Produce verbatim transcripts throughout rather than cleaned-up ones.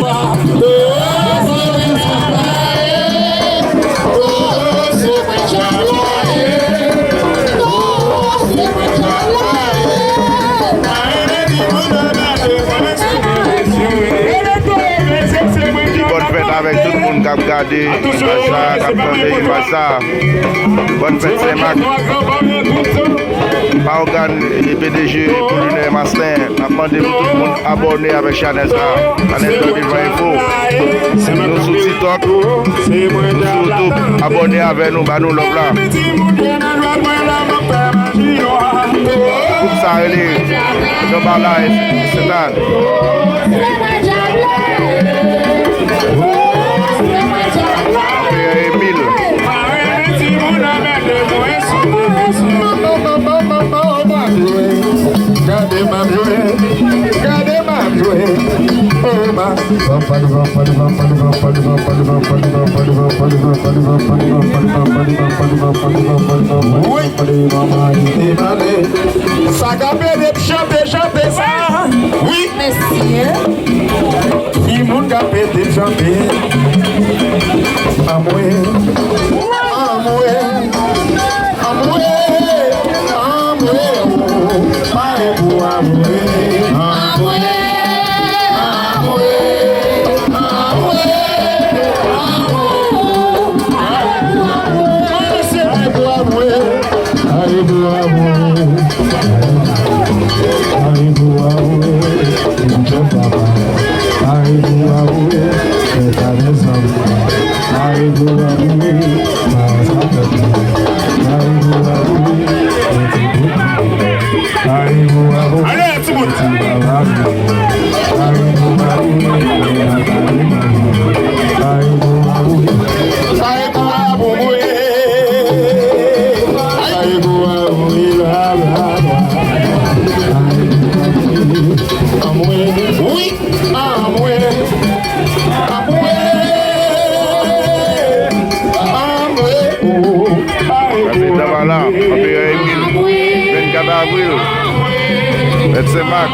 Pi bòn fèt avèk tout moun k ap gade imaj sa, k ap tande imaj sa. Bòn fèt Senmak. Mahogan e P D G Polinaire Masten ap mande pou tout moun abòne avèk chanèl sa. Chanèl Don Divan Info. Nou sou TikTok, nou sou YouTube. Abòne avè nou, ba nou love la. Gwoup sa rele Jambalaya Sentàn. Anpè Emil. Gade m ap jwe, gade m ap jwe, oh ma. Wi. Sa k ap ede m chante, chante sa. Wi. Mesye. Timoun k ap ede m chante. Anmwe. Anmwe. Anmwe. Anmwe. Pare pou anmwe. Anmwe. Anmwe. Anmwe. Anmwe. Pare pou anmwe. Pare pou anmwe. Ale, timoun. Anmwe, wi, anmwe, anmwe, anmwe, o. Prezidan Bala, Anperè Emil, vennkat avril, fèt Senmak.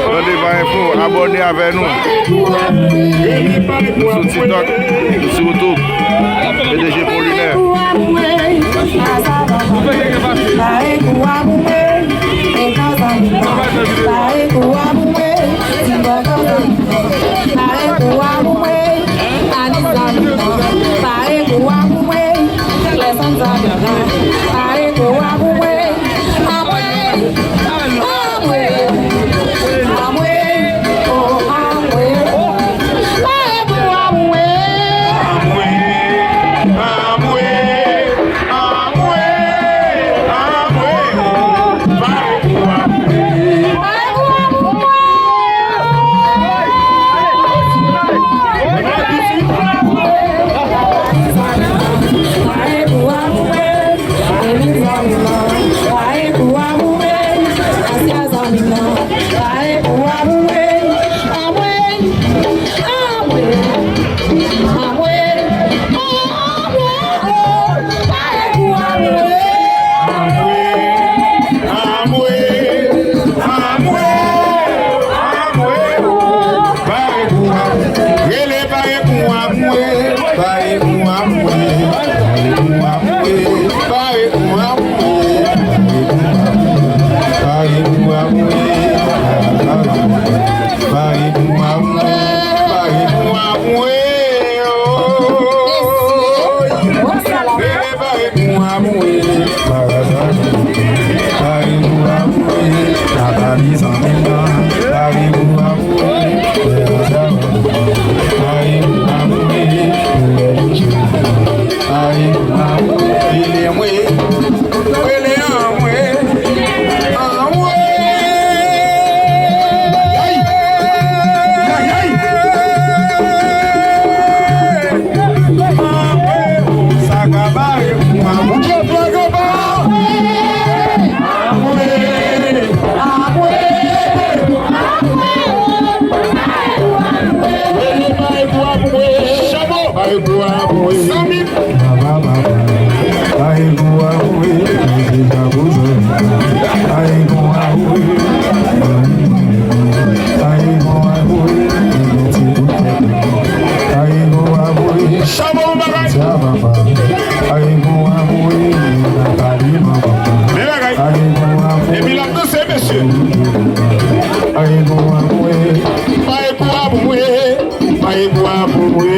Don Divan Info, abòne avè nou. Nou sou TikTok, nou sou YouTube. P D G Polinaire.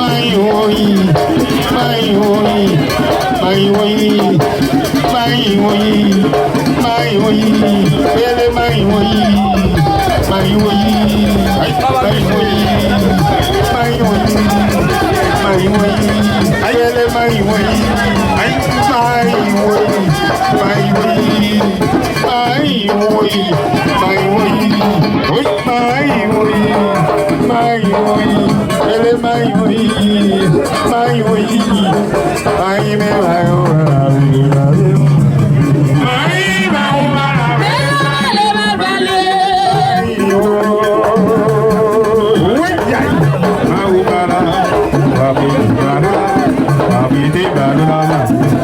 Mayi woyi, mayi woyi, mayi woyi, mayi woyi, mayi woyi, ele mayi woyi, mayi woyi, mayi woyi, mayi woyi, mayi woyi, ele mayi woyi, mayi woyi, mayi woyi. Mayi woyi, mayi woyi, woyi, mayi woyi, mayi woyi, ele mayi woyi, mayi woyi, mayi me mayi woyi, mayi, mayi, mayi, mayi. Mayi woyi, mayi bala, mayi bala, mayi bala, mayi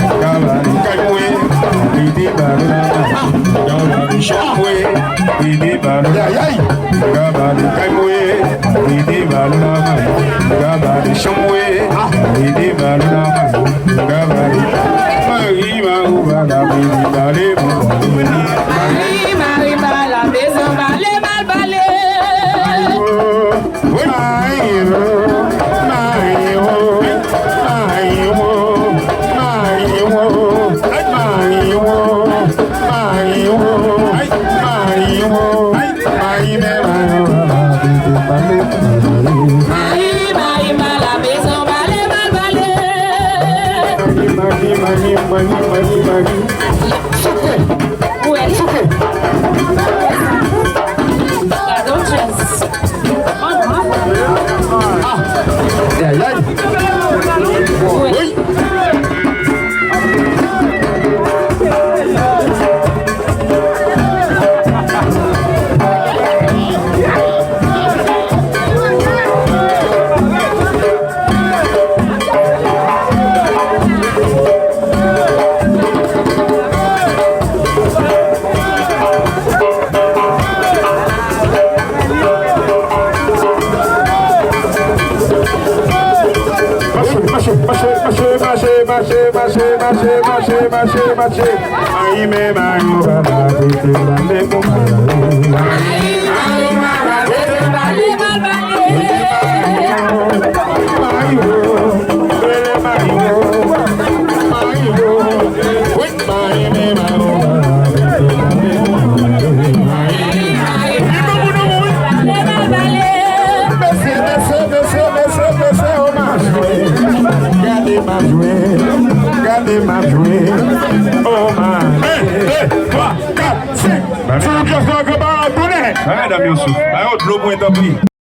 bala, mayi woyi. Mete bal nan men, gaba de chanm mwen. Mete bal nan men, gaba de kay mwen. Mete bal nan men, gaba de chanm mwen. Mete bal nan men, gaba de. Mari, mari, bala, mete bal, mete bal. Mari, mari, bala, bezwen bale, bal bale. Mache, mache. Ay, men mayo pa la kote bale pou pale. Ay, mayo pa la kote bale pou pale. Mayo, rele mayo, mayo. Wi, mayo, men mayo pa la kote bale pou pale. Mesye, mesye, mesye, mesye, mesye, omaj. Gade m ap jwe, gade m ap jwe. Oh my. Un, deux, trois, quatre, cinq. Si w vle fè yon gran pawòl, tounen. Bay medam yo souf. Ba yo dlo mwen, tanpri.